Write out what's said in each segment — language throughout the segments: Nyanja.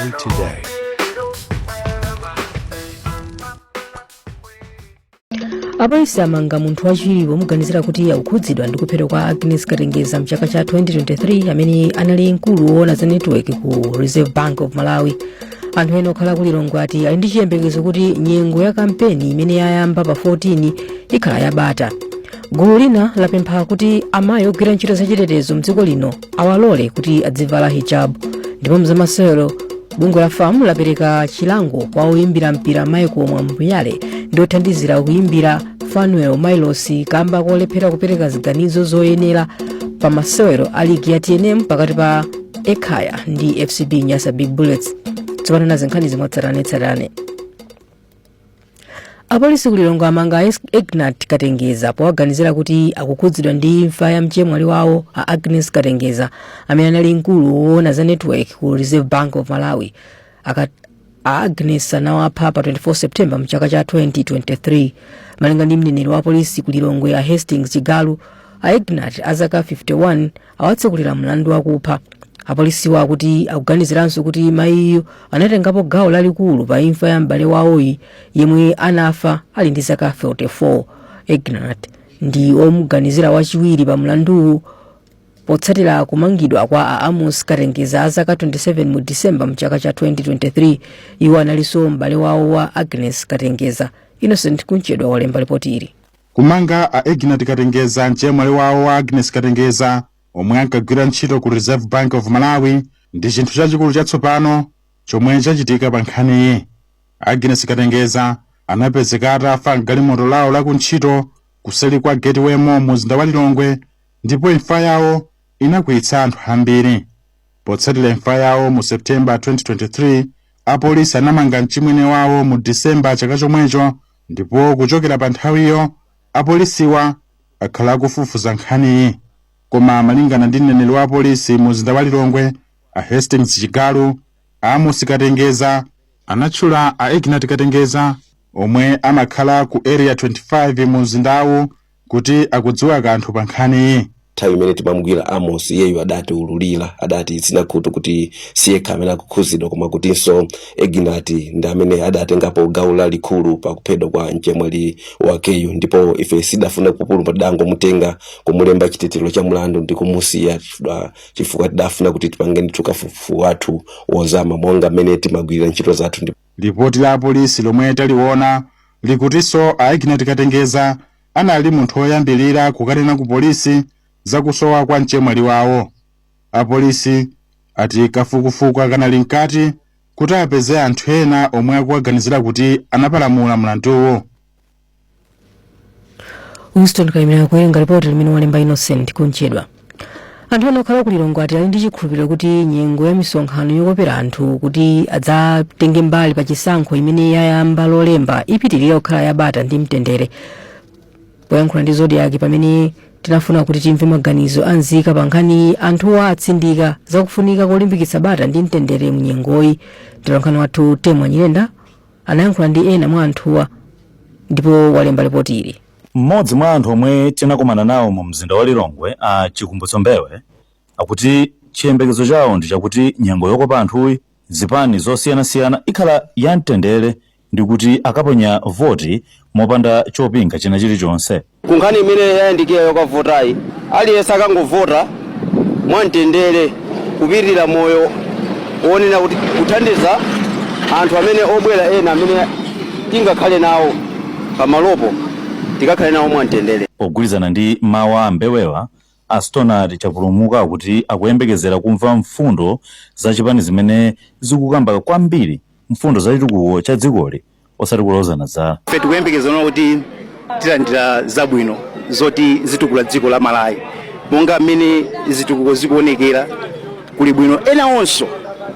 Malawi Today. Apolisi amanga munthu wachiwiri pomuganizira kuti akukhudzidwa ndi kuphedwa kwa Agnes Katengeza mchaka cha 2023, amene anali mkulu woona za network ku Reserve Bank of Malawi. Anthu ena okhala ku Lilongwe ati ali ndi chiyembekezo kuti nyengo ya kampeni imene yayamba pa 14 ikhala yabata. Gulu lina lapempha kuti amayi ogwira ntchito zachitetezo mdziko lino awalole kuti adzivala hijab. Ndipo mzamasewero, bungwe la FAM lapereka chilango kwa oyimbira mpira Michael Mwambuyale ndi othandizira kuyimbira Fanuel Mailos kamba kolephera kupereka ziganizo zoyenera pa masewero a ligi ya TNM pakati pa Ekhaya ndi FCB Nyasa Big Bullets. Tsopano nazi nkhani mwatsatanetsatane. Apolisi ku Lilongwe amanga a Egnat Katengeza powaganizira kuti akukhudzidwa ndi imfa ya mchemwali wawo a Agnes Katengeza, amene anali mkulu woona za network ku Reserve Bank of Malawi. A Agnes anawapha pa 24 September mchaka cha 2023. Malinga ndi mneneri wa polisi ku Lilongwe a Hastings Chigalu, a Egnat a zaka 51 awatsekulira mlandu wakupha. Apolisiwo akuti akuganiziranso kuti mayiyu anatengapo gawo lalikulu pa imfa ya m'bale wawoyi yemwe anafa ali ndi zaka 44. Egnat ndi omuganizira wachiwiri pa mlanduwu potsatira kumangidwa kwa a Amos Katengeza a zaka 27 mu Disemba mchaka cha 2023. Iwo analinso m'bale wawo wa Agnes Katengeza. Innocent Kunchedwa walemba ripoti ili. Kumanga a Egnat Katengeza, mchemwali wawo wa Agnes Katengeza omwe ankagwira ntchito ku Reserve Bank of Malawi, ndi chinthu chachikulu chatsopano chomwe chachitika pa nkhaniyi. Agnes Katengeza anapezeka atafa mgalimoto lawo la kuntchito kuseli kwa Gateway Mall mu mzinda wa Lilongwe, ndipo imfa yawo inakwiyitsa anthu ambiri. Potsatira imfa yawo mu September 2023, apolisi anamanga mchimwene wawo mu Disemba chaka chomwecho, ndipo kuchokera pa nthawiyo apolisiwa akhala akufufuza nkhaniyi. Koma malingana ndi mneneri wa apolisi mu mzinda wa Lilongwe a Hastings Chigalu, Amos Katengeza anatchula a Egnat Katengeza omwe amakhala ku Area 25 mu mzindawu kuti akudziwa kanthu pa nkhaniyi. Nthawi imene timamugwira Amos, iyeyu adatiululira, adati khutu kuti siyekha amene akukhuzidwa, koma kutinso Egnat ndi amene adatengapo gawo lalikulu pa kuphedwa kwa mchemwali wakeyu. Ndipo ife sidafune kupuluma, tidangomutenga, kumulemba chitetero cha mlandu ndi kumusiya, chifukwa tidafuna kuti tipange ndithu kafukufuku wathu wozama monga mmene timagwirira ntchito zathu. Lipoti la apolisi lomwe taliona likutinso a Egnat Katengeza anali munthu woyambirira kukanena ku polisi zakusowa kwa mchemwali wawo. Apolisi ati kafukufuku akanali mkati kuti apeze anthu ena omwe akuwaganizira kuti anapalamula mlanduwo. Winston Kaimira kuwerenga ripoti limene walemba Innocent Kunchedwa. Anthu ena okhala ku Lilongwe ati ali ndi chikhulupiriro kuti nyengo ya misonkhano yokopera anthu kuti adzatenge mbali pa chisankho imene yayamba Lolemba ipitirira kukhala yabata ndi mtendere. Poyankhula ndi Zodiak pamene tinafuna kuti timve maganizo a nzika pa nkhaniyi, anthuwa atsindika zakufunika kolimbikitsa bata ndi mtendere mu nyengoyi. Mtolankhani wathu Temwa Nyirenda anayankhula ndi ena mwa anthuwa ndipo walemba ripoti ili. Mmodzi mwa anthu omwe tinakumana nawo mu mzinda wa Lilongwe, a Chikumbutso Mbewe, akuti chiyembekezo chawo ndi chakuti nyengo yokopa anthuyi zipani zosiyanasiyana ikhala yamtendere ndi kuti akaponya voti mopanda chopinga china chilichonse. Kunkhani imene yayandikira yokavotayi, aliyense akangovota mwamtendere, kupitirira moyo wonena kuti kuthandiza anthu amene obwera ena amene tingakhale nawo pamalopo, tikakhale nawo mwamtendere. Pogwirizana ndi mawu a Mbewewa, a Stonard Chapulumuka akuti akuyembekezera kumva mfundo za chipani zimene zikukamba kwambiri mfundo za chitukuko cha dzikoli osati kulozana zala. Ife tikuyembekezera kuti tilandira zabwino zoti zitukula dziko la Malawi monga mmene zitukuko zikuonekera kuli bwino. Ena onso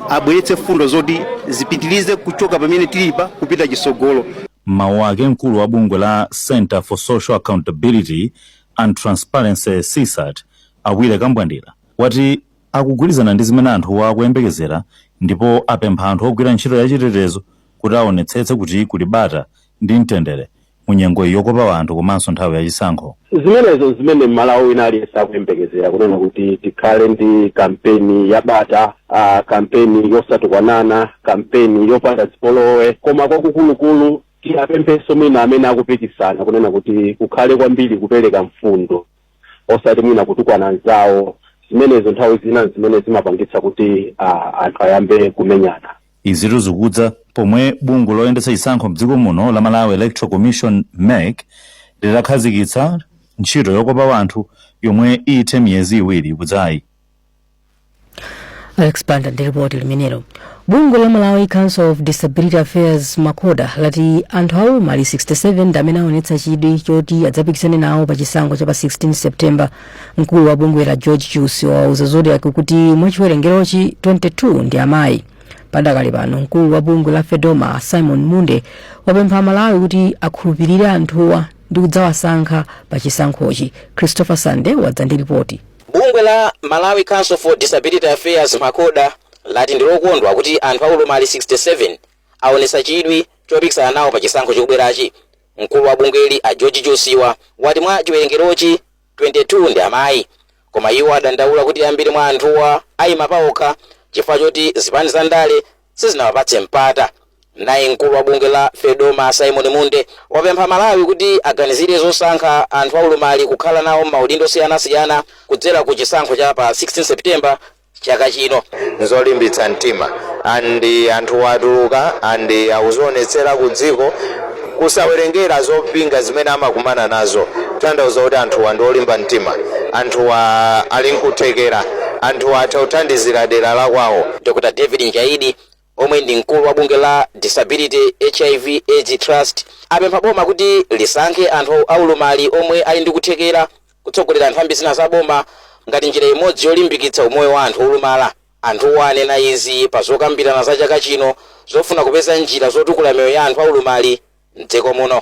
abweretse fundo zoti zipitirize kuchoka pamene tilipa kupita chitsogolo. M'mawu ake, mkulu wa bungwe la Center for Social Accountability and Transparency, CSAT, a Willy Kambwandira, wati akugwirizana ndi zimene anthuwa akuyembekezera ndipo apempha anthu ogwira ntchito ya chitetezo kuti aonetsetse kuti kuli bata ndi mtendere Mu nyengo iyi yokopa anthu komanso nthawi yachisankho, zimenezo zimene Malawi wina aliyense akuyembekezera, kunena kuti tikhale ndi kampeni yabata, kampeni yosatukwanana, kampeni yopanda zipolowe. Koma kwakukulukulu tiyapempheso mwina amene akupikisana kunena kuti kukhale kwambiri kupereka mfundo, osati mwina kutukwana anzawo. Zimenezo nthawi zina zimene zimapangitsa kuti anthu ayambe kumenyana. Izitu zikudza pomwe bungwe loyendetsa chisankho mdziko muno la Malawi Electoral Commission, MEC, litakhazikitsa ntchito yokopa anthu yomwe ithe miyezi 2 ikudzayi. Alex Banda ndi ripoti limenelo. Bungwe la Malawi Council of Disability Affairs, MACODA, lati anthu aulumali 67 ndi amene aonetsa chidwi choti adzapikisane nawo pa chisankho cha pa 16 September. Mkulu wa bungwe la, George Chusi, wauza Zodiak kuti mwachiwerengerochi 22 ndi amayi. Padakali pano, mkulu wa bungwe la FEDOMA, Simon Munde, wapempha Amalawi kuti akhulupirire anthuwa ndi kudzawasankha pa chisankhochi. Christopher Sande wadza ndi ripoti. Bungwe la Malawi Council for Disability Affairs, MACODA, lati ndi lokondwa kuti anthu aulumali 67 aonetsa chidwi chopikisana nawo pa chisankho chikubwerachi. Mkulu wa bungweli, a George Chosiwa, wati mwa chiwerengerochi 22 ndi amayi. Koma iwo adandaula kuti ambiri mwa anthuwa ayima paokha chifukwa choti zipani za ndale sizinawapatse mpata. Naye mkulu wa bungwe la FEDOMA, Simon Munde, wapempha Malawi kuti aganizire zosankha anthu aulumali kukhala nawo m'maudindo osiyanasiyana kudzera ku chisankho cha pa 16 September chaka chino. Nzolimbitsa mtima and anthu atuluka and akuzionetsera ku dziko, kusawerengera zopinga zimene amakumana nazo, kutanthauza kuti anthuwa ndi olimba mtima, anthuwa ali nkuthekera, anthuwa atha kuthandizira dera la kwawo. Dr David Njaidi, omwe ndi mkulu wa bungwe la Disability HIV AIDS Trust, apempha boma kuti lisankhe anthu aulumali omwe ali ndi kuthekera kutsogolera nthambi zina za boma ngati njira imodzi yolimbikitsa umoyo wa anthu olumala. Anthuwa anena izi pa zokambirana za chaka chino zofuna kupeza njira zotukula miyoyo ya anthu aulumali mdziko muno.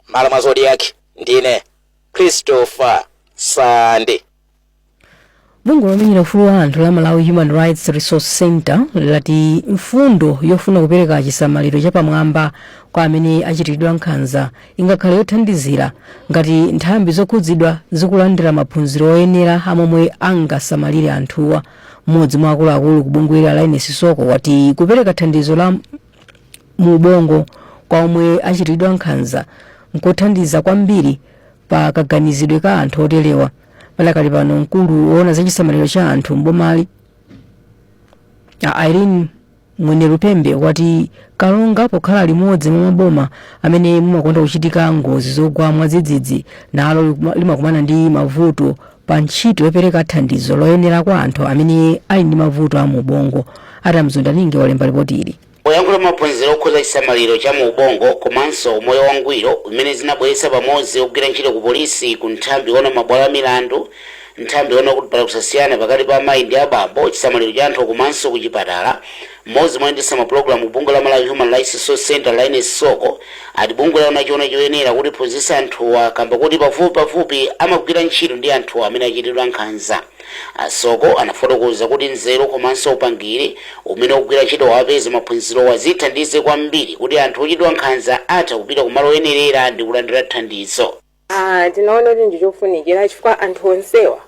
Malo mwa Zodiak, ndine Christopher Sande. Bungwe lomenyera ufulu wa anthu la Malawi Human Rights Resource Center lati mfundo yofuna kupereka chisamaliro chapamwamba kwa amene achitiridwa nkhanza ingakhale yothandizira ngati nthambi zokhudzidwa zikulandira maphunziro oyenera amomwe angasamalire anthuwa. Mmodzi mwa akuluakulu ku bungweli, Linus Soko, wati kupereka thandizo la mu ubongo kwa omwe achitiridwa nkhanza nkothandiza kwambiri pa kaganizidwe ka anthu oterewa. Padakali pano, mkulu woona za chisamaliro cha anthu mbomali, a Irene Mwenelupembe, wati Karonga pokhala limodzi mwa maboma amene mumakonda kuchitika ngozi zogwa mwadzidzidzi, nalo limakumana ndi mavuto pa ntchito yopereka thandizo loyenera kwa anthu amene ali ndi mavuto a mu ubongo. Atamzundaninge walemba ripoti ili. Poyankhula maphunziro okhuza chisamaliro cha mu ubongo komanso umoyo wangwiro umene zinabweretsa pamodzi ogwira ntchito ku polisi, ku nthambi yoona mabwalo a milandu, nthambi yoona kuti pali kusasiyana pakati pa amayi ndi abambo, chisamaliro cha anthu komanso ku chipatala, mmodzi moyendetsa mapulogalamu bungwe la Malawi Human Rights Resource Center, Linus Soko, ati bungwe laona chiona choyenera kuti phunzitsa anthuwa kamba kuti pafupipafupi amagwira ntchito ndi anthuwa amene achitidwa nkhanza. Asoko anafotokoza kuti nzeru komanso upangiri umene ogwira ntchito wapeza maphunzirowa zithandize kwambiri kuti anthu ochitidwa nkhanza atha kupita kumalo oyenerera ndi kulandira thandizo. Tinaona kuti ndichofunikira chifukwa anthu onsewa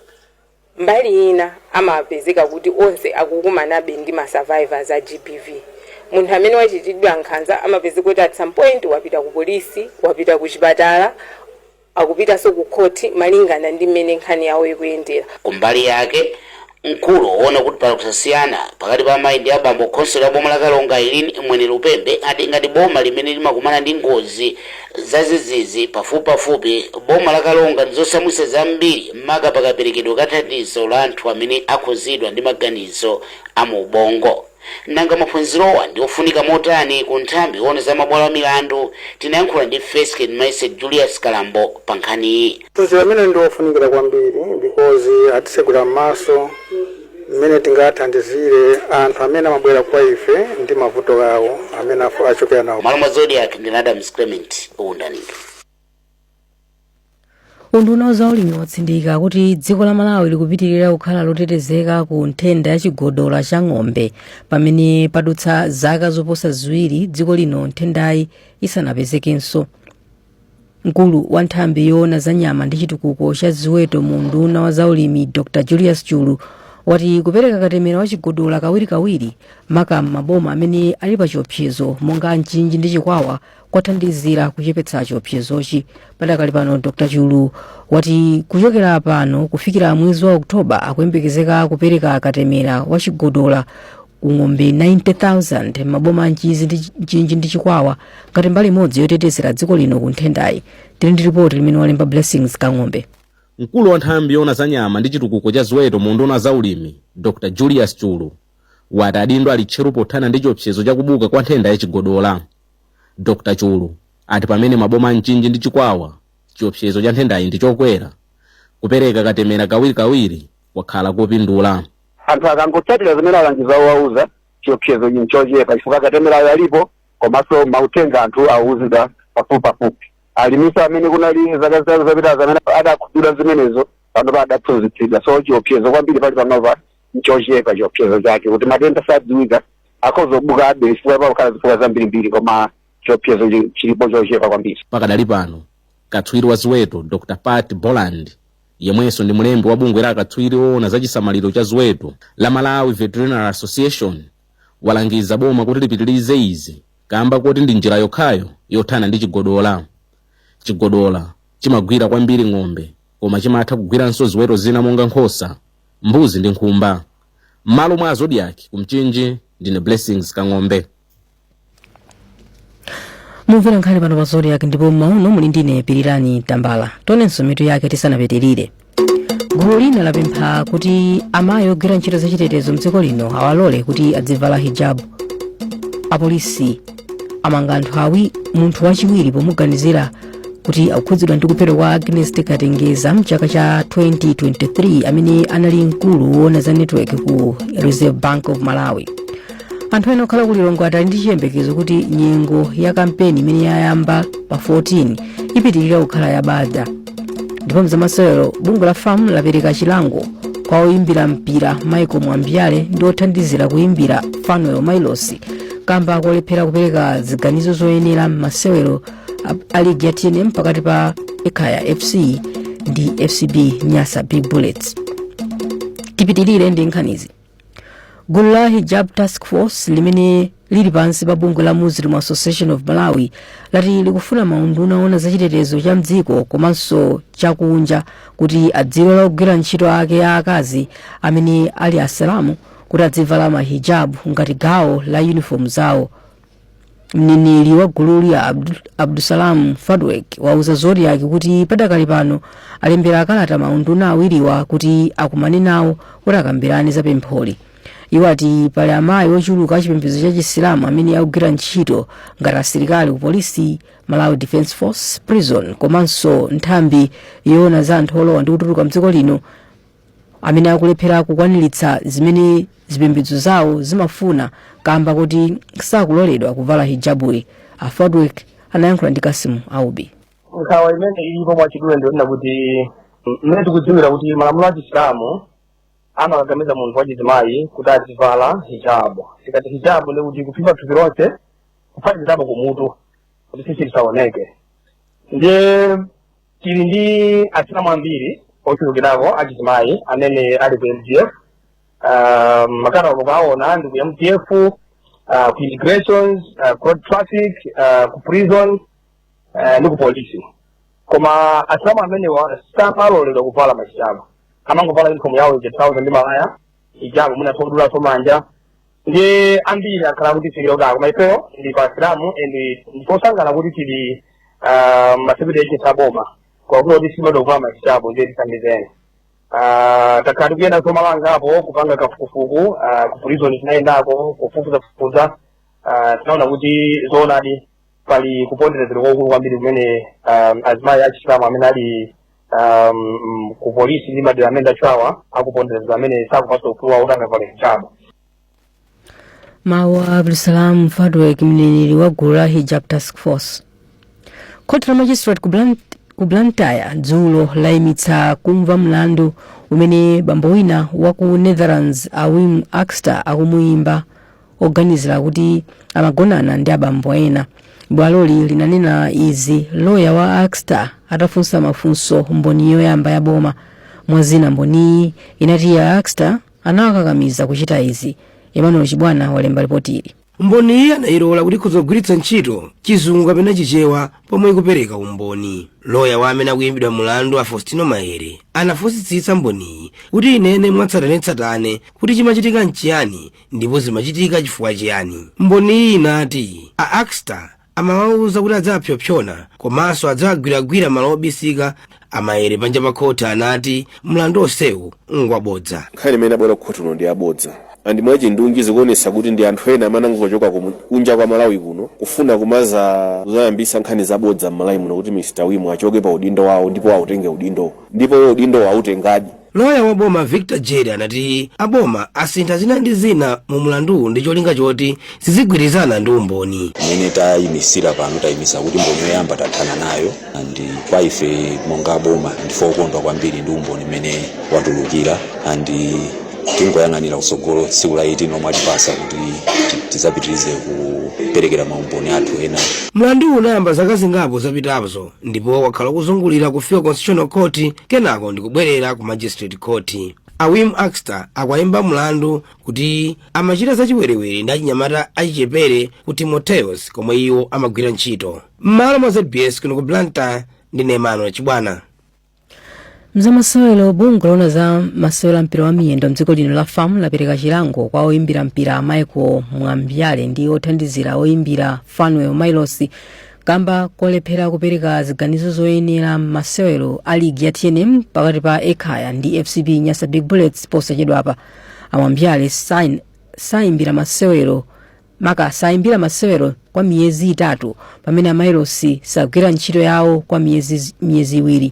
mbali ina amapezeka kuti onse akukumanabe ndi ma survivors a GBV. Munthu amene wachitidwa nkhanza amapezeka kuti at some point wapita ku polisi, wapita ku chipatala, akupitanso ku khoti, malingana ndi mmene nkhani yawo ikuyendera. Kumbali yake, mkulu woona kuti pali kusasiyana pakati pa amayi ndi abambo khonsolo ya boma la Karonga, Irene Mwenelupembe, ati ngati boma limene limakumana ndi ngozi zazizizi pafupipafupi, boma la Karonga ndi zosamwitsa zambiri maka pakaperekedwe ka thandizo la anthu amene akhuzidwa ndi maganizo a mu ubongo. Nanga maphunzirowa ndi ofunika motani ku nthambi yoona za mabwalo a milandu? Tinayankhula ndi First Headmaster Julius Kalambo pa nkhaniyi. Phunziro amene ndi ofunikira kwambiri because atisegula m'maso mmene tingathandizire anthu amene amabwera kwa ife ndi mavuto awo amene achokera nawo. Malo mwa Zodiak, ndine Adams Clement Uwundaninge. Unduna za ulimi watsindika kuti dziko la Malawi likupitirira kukhala lotetezeka ku nthenda ya chigodola cha ng'ombe pamene padutsa zaka zoposa 2 dziko lino nthendayi isanapezekenso. Mkulu wa nthambi yoona za nyama ndi chitukuko cha ziweto mu unduna wa zaulimi, Dr Julius Chulu, wati kupereka katemera wa chigodola kawirikawiri, maka maboma amene ali pa chiopsezo monga Mchinji ndi Chikwawa, kwathandizira kuchepetsa chiopsezochi. Padakali pano, Dr Chulu wati kuchokera pano kufikira mwezi wa Oktoba akuyembekezeka kupereka katemera wa chigodola ku ng'ombe 90,000 maboma a Mchinji ndi Chikwawa ngati mbali imodzi yotetezera dziko lino ku nthendayi. Tili ndi ripoti limene walemba Blessings Kang'ombe. Mkulu wa nthambi yoona za nyama ndi chitukuko cha ziweto mu unduna za ulimi, Dr Julius Chulu, wati adindo ali tcheru pothana ndi chiopsezo chakubuka kwa nthenda yachigodola. Dr Chulu ati pamene maboma a Mchinji ndi Chikwawa chiopsezo cha nthendayi ndi chokwera, kupereka katemera kawirikawiri kwakhala kopindula. Anthu akangotsatira zimene alangiza owauza, chiopsezo nchochepa chifukwa katemerayo alipo, komanso mauthenga anthu awuzidwa pafupi pafupi. Alimiso amene kunali zaka 3 zapitazo amene adakhudzidwa zimenezo, panopa adaphunzitsidwa, so chiopsezo kwambiri pali panopa nchochepa. Chiopsezo chake kuti matenda sadziwika, akhoza kubuka abe chifukwa pakukhala zifukwa zambirimbiri, koma chiopsezo chilipo chochepa kwambiri. Pakadali pano, katswiri wa ziweto Dr Pat Boland, yemwenso ndi mlembi wa bungwe la akatswiri oona za chisamaliro cha ziweto la Malawi Veterinary Association, walangiza boma kuti lipitirize izi kamba kuti ndi njira yokhayo yothana ndi chigodola. Chigodola chimagwira kwambiri ng'ombe, koma chimatha kugwiranso ziweto zina monga nkhosa, mbuzi ndi nkhumba. M'malo mwa Zodiak kumchinji, ndine Blessings Kang'ombe. Mumvera nkhani pano pa Zodiak ndipo mauno muli ndine Pirirani Tambala. Tionenso mitu yake tisanapitirire. Gulu lina lapempha kuti amayi ogwira ntchito zachitetezo mdziko lino awalole kuti adzivala hijabu. Apolisi amanga munthu wachiwiri pomuganizira kuti akukhudzidwa ndi kuphedwa kwa Agnes Katengeza mchaka cha 2023, amene anali mkulu woona za network ku Reserve Bank of Malawi. Anthu ena okhala ku Lilongwe ati ali ndi chiyembekezo kuti nyengo ya kampeni imene yayamba pa 14 ipitirira kukhala yabata. Ndipo mzamasewero, bungwe la FAM lapereka chilango kwa oyimbira mpira Michael Mwambyale ndi othandizira kuyimbira Fanuel Mailos kamba kolephera kupereka ziganizo zoyenera m'masewero a ligi ya TNM pakati pa Ekhaya FC ndi FCB Nyasa Big Bullets. Tipitirire ndi nkhanizi. Gulu la Hijab Task Force limene lili pansi pa bungwe la Muslim Association of Malawi lati likufuna maunduna oona zachitetezo cha mdziko komanso chakunja kuti adzilola kugwira ntchito ake a akazi amene ali Asilamu kuti adzivala mahijabu ngati gawo la uniform zawo. Mneneri wa gululi Abdusalam Fadwek wauza Zodiak kuti padakali pano alembera kalata maunduna awiriwa kuti akumane nawo kuti akambirane za pempholi. Iwo ati pali amayi ochuluka achipembedzo cha Chisilamu amene akugwira ntchito ngati asilikali ku polisi, Malawi Defence Force, prison komanso nthambi yoona za anthu olowa ndi kutuluka mdziko lino, amene akulephera kukwaniritsa zimene zipembedzo zawo zimafuna kamba kuti sakuloledwa kuvala hijabuyi. A Fadwek anayankhula ndi Kasimu Aubi. Nkhawa imene ilipo mwachidule ndionena kuti mmene tikudziwira kuti malamulo a Chisilamu amakakamiza munthu wachizimayi kuti azivala hijabu. Tikati hijabu ndi kuti kuphimba thupi lonse kuphatikizapo kumutu kuti tsitsi lisaoneke. Ndiye tili ndi Asilamu ambiri ochulukirako achizimayi amene ali ku MDF, makamaka mukaona ndi ku MDF, ku immigrations, road traffic, ku prison ndi ku polisi. Koma Asilamu amenewa samaloledwa kuvala mahijabu, amangovala uniform yawo ija, trouser ndi malaya, hijabu mwina todulaso manja. Ndiye ambiri akhala kutifikira kuti koma ifeyo ndi pa Asilamu and ndiposangana kuti tili ma security agents aboma, kwakuti kuti simaloledwa kuvala mahijabu, ndiye tithandizeni. Takhala tikuyendanso malo angapo kupanga kafukufuku. Ku prison tinayendako kufufuzafufuza, tinaona kuti zoonadi pali kuponderezedwa kwakukulu kwambiri kumene azimayi achisilamu amene ali ku polisi ndi madera amene ndatchulawa akuponderezedwa, amene sakupatsa ufulu wawo kuti angavale hijabu. Mawu a Abdulsalam Fadwek, mneneri wa gulu la Hijab Task Force. Khoti la magistrate ku Blantyre dzulo layimitsa kumva mlandu umene bambo wina wa ku Netherlands, a Wim Akster, akumuyimba Oganizira kuti amagonana ndi abambo ena. Bwaloli linanena izi loya wa Axter atafunsa mafunso mboni yoyamba ya boma. Mwazina, mboniyi inati ya Axter anawakakamiza kuchita izi. Emmanuel Chibwana walemba ripoti ili. Mboniyi anayilola kuti ikhoza kugwiritsa ntchito Chizungu kapena Chichewa pomwe ikupereka umboni. Loya wa amene akuyimbidwa mulandu, a Faustino Maere, anafunsitsitsa mboniyi kuti inene mwatsatanetsatane kuti chimachitika nchiyani ndipo zimachitika chifukwa chiyani. Mboniyi inati a Axter amawawuza kuti adzapyopyona komanso adzawagwiragwira malo obisika. Amaere panja pa khoti anati mlandu onsewu ngwabodza. Nkhani imene abwera kukhoti uno ndi abodza, and mwachindunji zikuonetsa kuti ndi anthu ena amene angochoka kunja kwa Malawi kuno kufuna kumaza kuzayambisa nkhani zabodza m'Malawi muno kuti Mr Wimu achoke pa udindo wawo ndipo autenge udindo, ndipo iwo udindo autengadi. Loya wa boma Victor Jerry anati aboma asintha zina ndi zina mu mlanduwu ndi cholinga choti zizigwirizana ndi umboni. Mmene tayimisira pano, tayimisa kuti mboni yoyamba tathana nayo, and kwa ife monga boma ndife okondwa kwambiri ndi umboni mmene watulukira, and tingoyang'anira kutsogolo tsiku la 18 lomwe atipasa kuti tizapitirize kuperekera maumboni athu ena. Mlanduwu unayamba zaka zingapo zapitazo ndipo wakhala kuzungulira kufika Constitutional Court, kenako ndikubwerera ku Magistrate Court. A Wim Axter akuwayimba mlandu kuti amachita zachiwerewere ndi achinyamata achichepere ku Timoteos komwe iwo amagwira ntchito. M'malo mwa ZBS kuno ku Blantyre, ndine Emmanuel Chibwana. Mzamasewero, bungwe loona za masewero a mpira wa miyendo mdziko lino la FAM lapereka chilango kwa oyimbira mpira Michael Mwambyale ndi othandizira oyimbira Fanuel Milos kamba kolephera kupereka ziganizo zoyenera masewero a ligi ya TNM pakati pa Ekhaya ndi FCB Nyasa Big Bullets posachedwapa. Amwambyale sayimbira masewero, maka sayimbira masewero kwa miyezi 3, pamene Amailos sagwira ntchito yawo kwa miyezi 2.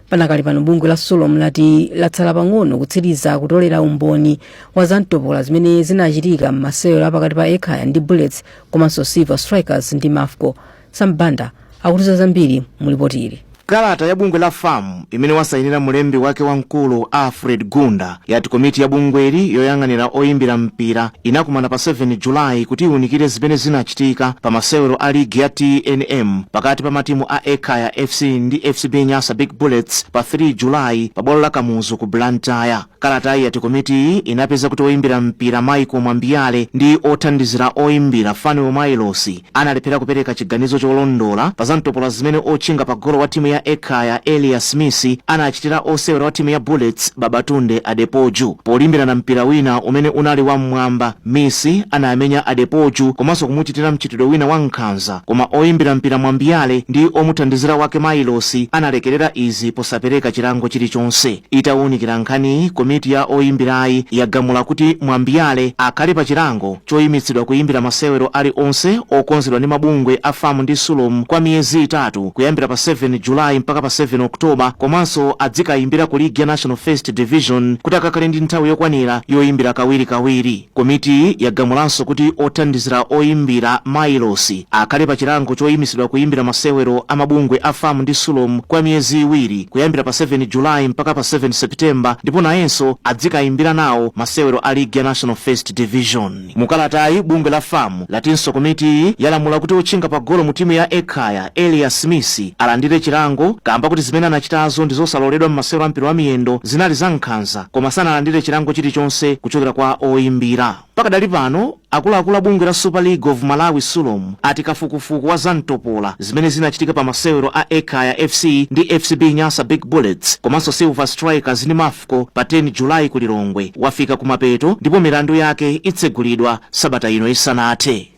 Panakali pano, bungwe la SULOM lati latsala pang'ono kutsiriza kutolera umboni wa zamtopola zimene zinachitika m'masewero apakati pa Ekhaya ndi Bullets komanso Silver Strikers ndi Mafco. Sambanda akutiza zambiri mu ripoti ili. Kalata ya bungwe la FAM imene wasayinira mulembi wake wamkulu Alfred Gunda yati komiti ya bungweli yoyang'anira oyimbira mpira inakumana pa 7 Julayi kuti iwunikire zimene zinachitika pa masewero a ligi ya TNM pakati pa matimu a Ekhaya FC ndi FCB Nyasa Big Bullets pa 3 Julayi pa bwalo la Kamuzu ku Blantyre. Kalatayi yati komitiyi inapeza kuti oyimbira mpira Michael Mwambiyale ndi othandizira oyimbira Fanuel Mailosi analephera kupereka chiganizo cholondola pa zamtopola zimene otchinga pa golo wa timu ya Ekhaya Elias Smith anachitira osewera wa timu ya Bullets Babatunde Adepoju polimbirana mpira wina umene unali wam'mwamba. Misi anamenya Adepoju komanso kumuchitira mchitidwe wina wa nkhanza, koma oyimbira mpira Mwambiyale ndi omuthandizira wake Mailosi analekerera izi posapereka chilango chilichonse. Itawunikira nkhaniyi, komiti ya oyimbirayi yagamula kuti Mwambiyale akhale pa chilango choyimitsidwa kuyimbira masewero aliwonse okonzedwa ndi mabungwe a FAM ndi SULOM kwa miyezi 3, kuyambira pa 7 Julayi mpaka pa 7 Oktoba, komanso adzikayimbira ku ligi ya National First Division kuti akakhale ndi nthawi yokwanira yoyimbira kawirikawiri. Komitiyi yagamulanso kuti othandizira oyimbira Mailosi akhale pa chilango choyimitsidwa kuyimbira masewero a mabungwe a FAM ndi SULOM kwa miyezi 2, kuyambira pa 7 Julayi mpaka pa 7 Septemba, ndipo nayenso adzikayimbira nawo masewero a ligi ya National First Division. Mukalatayi, bungwe la FAM latinso komitiyi yalamula kuti otchinga pa golo mu timu ya Ekhaya Elias Smith alandire chilango kamba kuti zimene anachitazo ndi zosaloledwa m'masewero a mpira wa miyendo, zinali za nkhanza, koma sanalandire chilango chilichonse kuchokera kwa oyimbira. Pakadali pano, akuluakulu a bungwe la Super League of Malawi SULOM ati kafukufuku wa zamtopola zimene zinachitika pa masewero a Ekhaya FC ndi FCB Nyasa Big Bullets komanso Silver Strikers ndi Mafco pa 10 Julayi ku Lilongwe wafika kumapeto, ndipo milandu yake itsegulidwa sabata ino isanathe.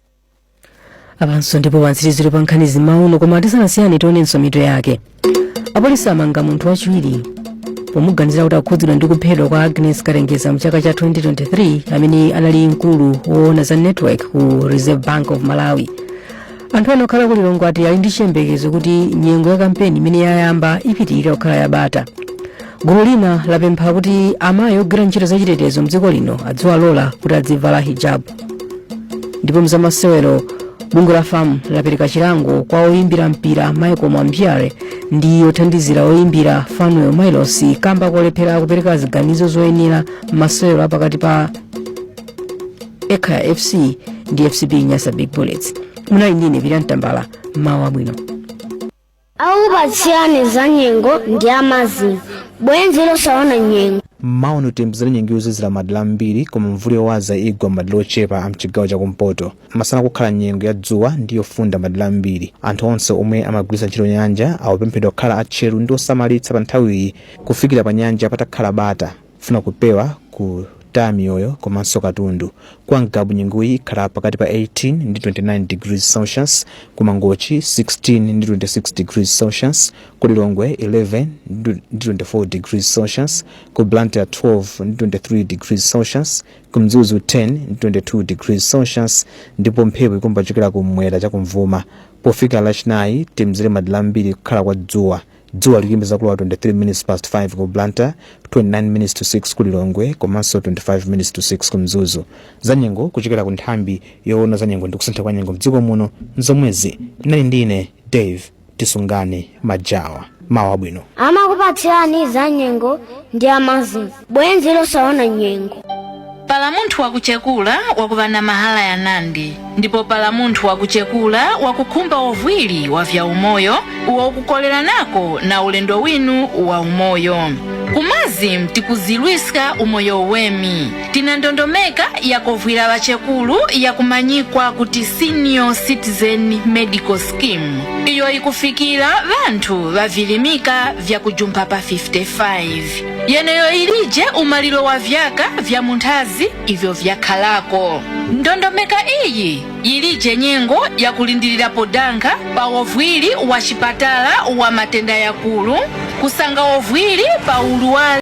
Apanso ndipo pantsiriziro pa nkhani zimauno, koma tisanasiyane tionenso mitu yake. Apolisi amanga munthu wachiwiri pomuganizira kuti akhudzidwa ndi kuphedwa kwa Agnes Katengeza mchaka cha 2023, amene anali mkulu woona za network ku Reserve Bank of Malawi. Anthu ena okhala ku Lilongwe ati ali ndi chiyembekezo kuti nyengo ya kampeni imene yayamba ipitirira kukhala yabata. Gulu lina lapempha kuti amayi ogwira ntchito zachitetezo mdziko lino adziwalola kuti adzivala hijab. Ndipo mzamasewero, bungwe la FAM lapereka chilango kwa oyimbira mpira Michael Mwambyale ndi othandizira oyimbira Fanuel Milos kamba kolephera kupereka ziganizo zoyenera m'masewero apakati pa Ekhaya FC ndi FCB Nyasa Big Bullets. Munali ndine Pira Mtambala, mawa bwino. Akupatsirani za nyengo ndi amazing bwenzi losaona nyengo. Maono tiyembekezere nyengo yozizira madera ambiri, koma mvula yowaza igwa madera ochepa a mchigawo chakumpoto. Masana kukhala nyengo ya dzuwa ndi yofunda madera ambiri. Anthu onse omwe amagwiritsa ntchito nyanja akupemphedwa kukhala atcheru ndi osamalitsa pa nthawiyi kufikira pa nyanja patakhala bata, kufuna kupewa kutaya miyoyo komanso katundu. Kwa Ngabu nyengoyi ikhala pakati pa 18 ndi 29 degrees Celsius, ku Mangochi 16 ndi 26 degrees Celsius, ku Lilongwe 11 ndi 24 degrees Celsius, ku Blantyre 12 ndi 23 degrees Celsius, ku Mzuzu 10 ndi 22 degrees Celsius, ndipo mphepo ikumbachokera kumwera chakumvuma. Pofika Lachinayi tiyembekezere madera ambiri kukhala kwa dzuwa. Dzuwa likuyembekeza kulowa 23 minutes past 5 ku Blantyre, 29 minutes to 6 ku Lilongwe komanso 25 minutes to 6 ku Mzuzu. Zanyengo kuchokera ku nthambi yoona zanyengo ndi kusintha kwa nyengo mdziko muno nzomwezi. Nali ndine Dave Tisungane Majawa, mawa bwino. Amakupatsirani za nyengo ndi amazing bwenzi losaona nyengo. Pala munthu wakuchekula wakuva na mahala ya nandi, ndipo pala munthu wakuchekula wakukhumba ovwiri wa vya umoyo uwo kukolera nako na ulendo winu wa umoyo. Kumazi tikuzilwiska umoyo wemi, tina ndondomeka yakovwira vachekulu yakumanyikwa kuti Senior Citizen Medical Scheme, iyo ikufikira vanthu vavilimika vyakujumpha pa 55. Yeneyo ilije umaliro wa vyaka vya munthazi ivyo vyakhalako. Ndondomeka iyi ilije nyengo yakulindirira podankha pa ovwiri wa chipatala wa matenda yakulu, kusanga ovwiri pa uluwala.